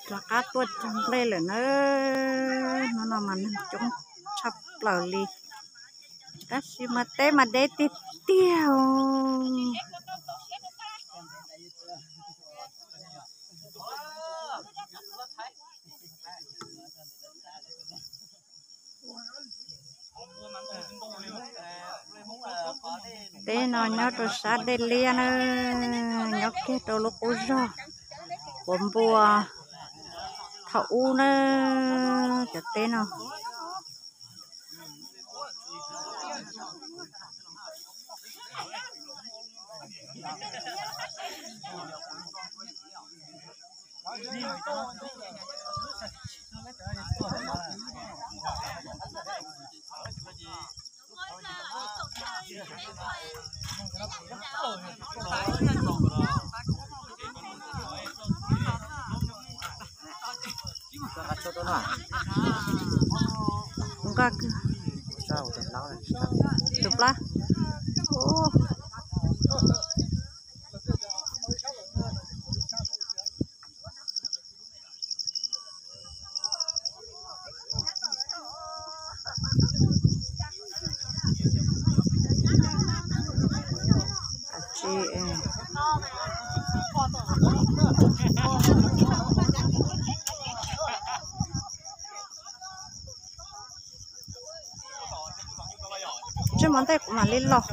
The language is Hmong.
Rov qab tuaj txog nplej lawm na. Hnub no mas neeg coob tshaj plaws li, tab sis mas teb mas deb tiag tiag. Teb no nyob rau sab Dej Liab na, nyob kiag rau lub qub zog Huav Npua thaum ub na, cov teb no. Nqa tus plab. Tseb mov ntej kuv mam li los.